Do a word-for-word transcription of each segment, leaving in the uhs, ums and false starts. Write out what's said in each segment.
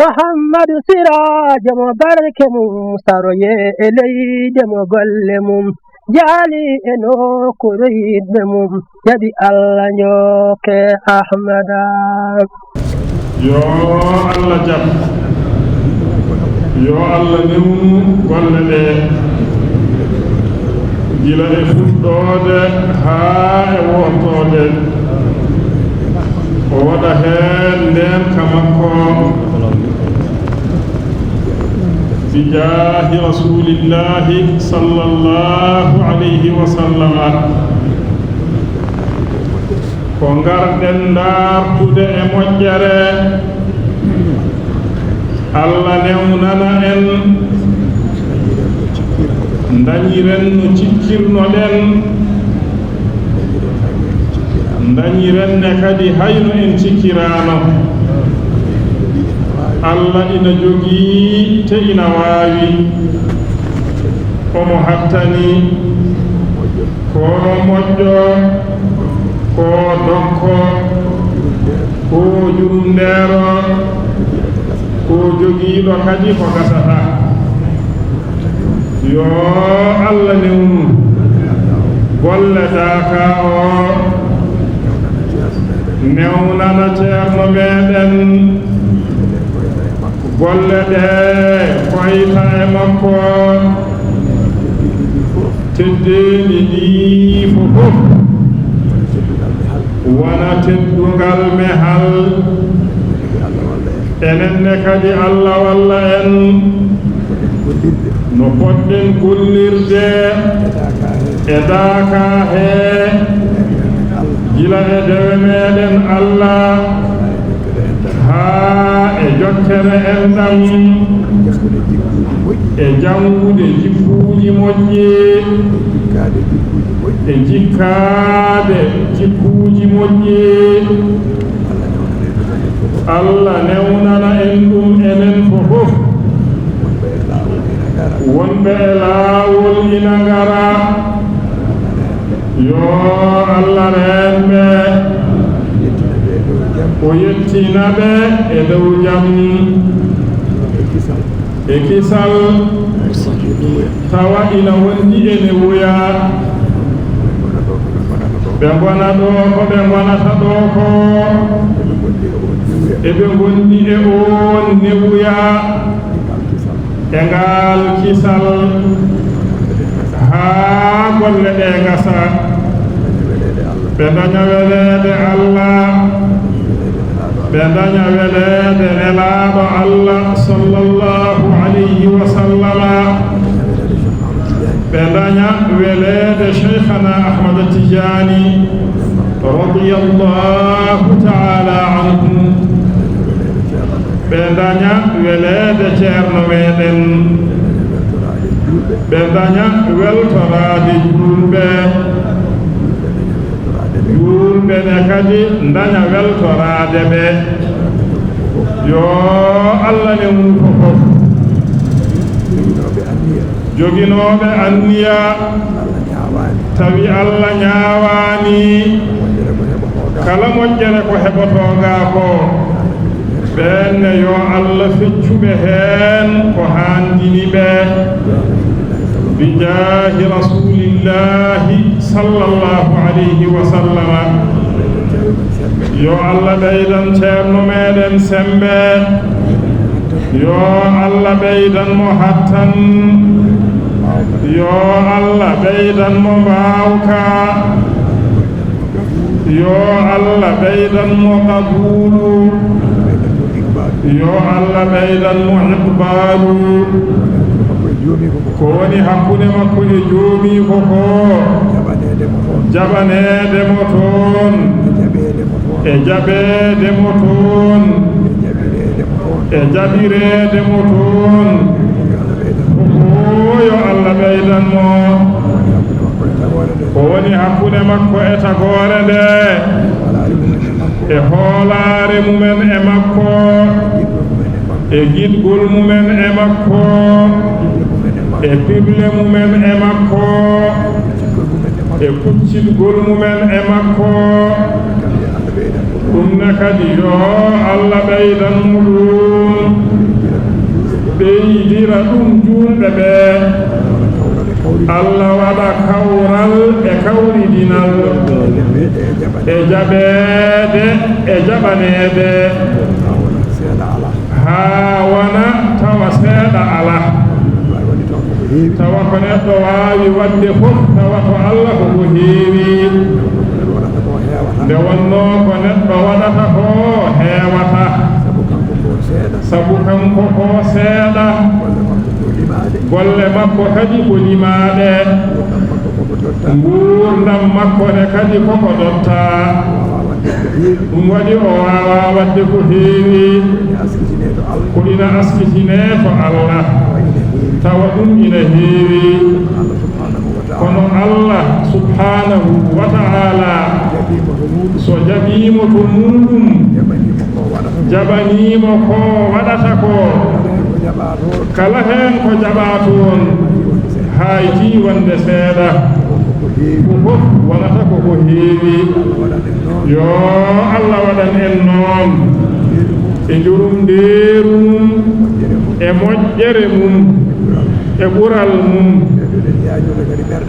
Muhammadu Siraajo mo barke mum saroye e leyde mo golle mum jaali e nokkuure yiɗɓe mum jaɓi Allah njokke Ahmada. Yo Allah jaɓ, yo Allah newnu golle ɗe gila e fuɗɗoode haa e wortoode. O waɗa heen ndeenka makko bi jaahi Rasuulillaahi sallallaahu alayhi wa sallama. Ko ngarɗen ndaartude e moƴƴere. Allah newnana en, ndañiren no cikkirnoɗen, ndañiren ne kadi hayno en cikkiraano. Allah ina jogii te ina waawi, omo hattani. Ko moƴƴo, ko dokko, ko jurumndeero, ko jogiiɗo kadi ko gasata. Yo Allah newnu golle daaka o, newnana ceerno meɗen. Golle ɗe koyta e makko, teddeendi ndi fof, wona teddungal mehal. Enen ne kadi Allah walla en no poɗɗen gollirde e daaka he, gila e dewe meɗen Allah haa e jokkere enɗam, e janngude jikkuuji moƴƴi, e jikkaade jikkuuji moƴƴi. Allah newnana en ɗum enen fof. Wonɓe e laawol ina ngara. Yo Allah reen ɓe, o yettina ɓe e dow jam. E kisal, tawa ina wondi ene woya. Ɓe ngona ɗo ko ɓe ngonata ɗo ko, eɓe ngondi e oon newuya. E ngaal kisal haa golle ɗe ngasa, ɓe ndaña weleede Allah, ɓe ndaña weleede Nelaaɗo Allah sallallahu alayhi wa sallama, ɓe ndaña weleede Cheikhana Ahmad Tijaani radiyallahu taala anhu. Ɓe ndaña weleede ceerno meɗen. Ɓe ndaña weltoraade juulɓe. Juulɓe ne kadi ndaña weltoraade ɓe. Yo Allah newnu fof. Joginooɓe anniya. Tawi Allah ñaawaani. Kala moƴƴere ko heɓotoo gaa ko. Ɓeen ne yo Allah feccu ɓe heen ko haandini ɓe. Bi jaahi Rasuulillaahi sallallahu alayhi wa sallama. Yo Allah ɓeydan ceerno meɗen semmbe. Yo Allah ɓeydan mo hattan. Yo Allah ɓeydan mo mbaawka. Yo Allah ɓeydan mo qabuulu. Yo Allah ɓeydan mo iqbaalu. Ko woni hakkunde makko e joomiiko ko. Jaɓaneede mo toon. E jaɓeede mo toon. E jaɓireede mo toon. Ko yo Allah ɓeydan mo. Ko woni hakkunde makko e tagoore nde. E hoolaare mumen e makko. E giɗgol mumen e makko. E piɓle mumen e makko. E kuccitgol mumen e makko. Ɗum ne kadi yo Allah ɓeydan mo ɗum. Ɗum juulɓe ɓe, Allah waɗa kawral e kawridinal, e jaɓeede e jaɓaneede, haa wona tawa seeɗa alaa. Tawa ko neɗɗo waawi waɗde fof, tawa ko Allah ko ko heewi. Nde wonnoo ko neɗɗo waɗata ko heewata. Sabu kanko ko seeɗa. Sabu kanko ko seeɗa. Golle makko ko limaaɗe. Golle makko kadi ko limaaɗe. Nguurndam makko ko ko dotta. Nguurndam makko ne kadi ko ko dotta. O waawaa waɗde ko heewi. Ɗum waɗi o waawaa waɗde ko heewi. Ina askitinee to Allah. Ko ina askitinee to Allah. Tawa ina heewi. Tawa ɗum ina heewi. Kono Allah subhanahu wa ta'ala. Kono Allah subhanahu wa ta'ala. Jaɓii mo to muɗum. So jaɓii mo to muɗum. Jaɓanii mo ko waɗata ko. Jaɓanii mo ko waɗata ko. Ko jaɓaa toon. Kala heen ko jaɓaa toon, hayti wonde seeɗa. Ko fof wonata ko ko heewi. Yo Allah waɗan en noon e njurum ndeeru mum, e moƴƴere mum, e ɓural mum.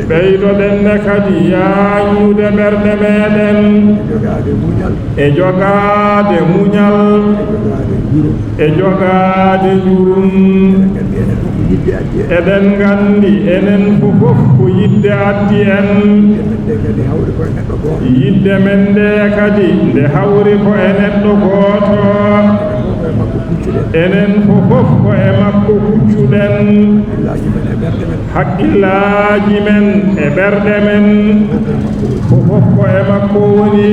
Ɓeydoɗen ne kadi yaaññude ɓerɗe meeɗen. E jogaade muñal. E jogaade njurum. Eɗen nganndi enen fof ko yidde addi en. Yidde men nde kadi nde hawri ko e neɗɗo gooto. Enen fof ko e makko kuccuɗen. Hakkillaaji men e ɓerɗe men, ko fof ko e makko woni.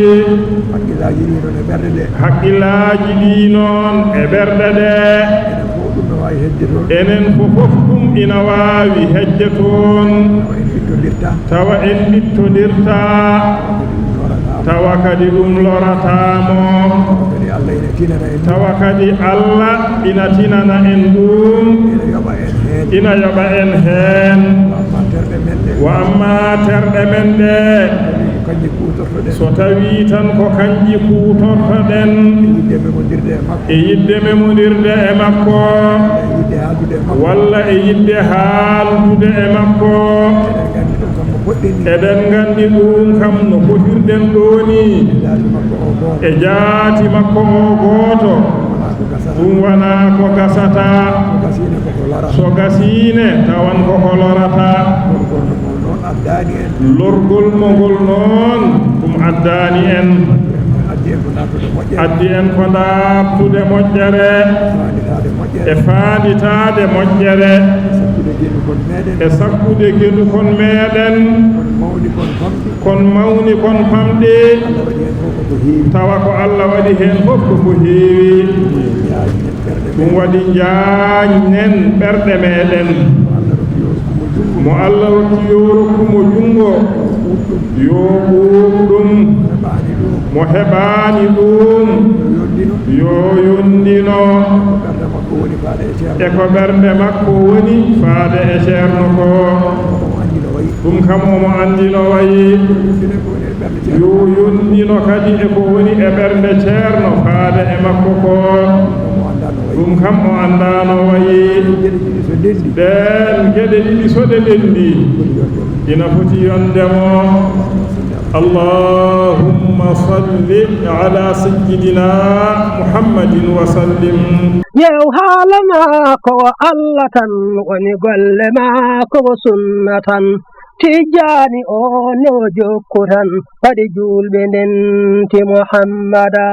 Hakkillaaji ɗi noon e ɓerɗe ɗe. Hakkillaaji ɗi noon e ɓerɗe ɗe. Enen fof ɗum no waawi heƴde toon. Enen fof fof ɗum ina waawi heƴde toon. Tawa en ɓittondirta. Tawa en ɓittondirta. Tawa kadi ɗum lorataa mo. Tawa kadi Allah ina tinana en ɗum. Tawa kadi Allah ina tinana en ɗum. Ina yoɓa en heen. Ina yoɓa en heen. Wa amma terɗe men ɗe. Wa amma terɗe men ɗe. Kanji kuutortoɗen. So tawii tan ko kanji kuutortoɗen. E yidde memondirde e makko. E yidde memondirde e makko. E yidde haaldude e makko. Walla e yidde haaldude e makko. Eɗen nganndi ɗum kam no poɗɗen ni. Eɗen nganndi ɗum kam no potirɗen ɗoo ni. E jaati makko o gooto. E jaati makko o gooto. Wonaa ko gasata. Ɗum wonaa ko gasata. So gasiine ko ko lora. So gasiine tawan ko ko lorata. Gorgol mo noon addaani en. Lorgol mo ngol noon, ɗum addaani en. Addi en ko naamtude moƴƴere. Addi en ko naamtude moƴƴere. Faanditaade moƴƴere. E faanditaade moƴƴere. E sakkude genukon meeɗen. E sakkude genukon meeɗen. Kon mawni kon famɗi. Kon mawni kon famɗi. Allah waɗi heen fof ko ko heewi. Tawa ko Allah waɗi heen fof ko ko heewi. Yaaji en ɓerɗe. Ɗum waɗi njaañnen ɓerɗe meeɗen. Mo Allah rokki yo rokku mo junngo, yo ɓuuɓ ɗum. Mo heɓaani ɗum, yo yondino. E ko ɓernde makko woni faade e ceerno ko. Ɗum kam omo anndi no wayi. Yo yondino kadi e ko woni e ɓernde ceerno faade e makko ko. Ɗum kam o anndaa no wayi. Ɗeen geɗe ɗiɗi so ɗe ndenndi, ina foti yonde mo. Allahumma salli ala sayyidina Muhammadin wa sallim. Ƴeew haala maa ko Allah tan woni golle maa ko sunna tan. Tijjaani o no jokku tan, waɗi juulɓe ndenti Muhammada.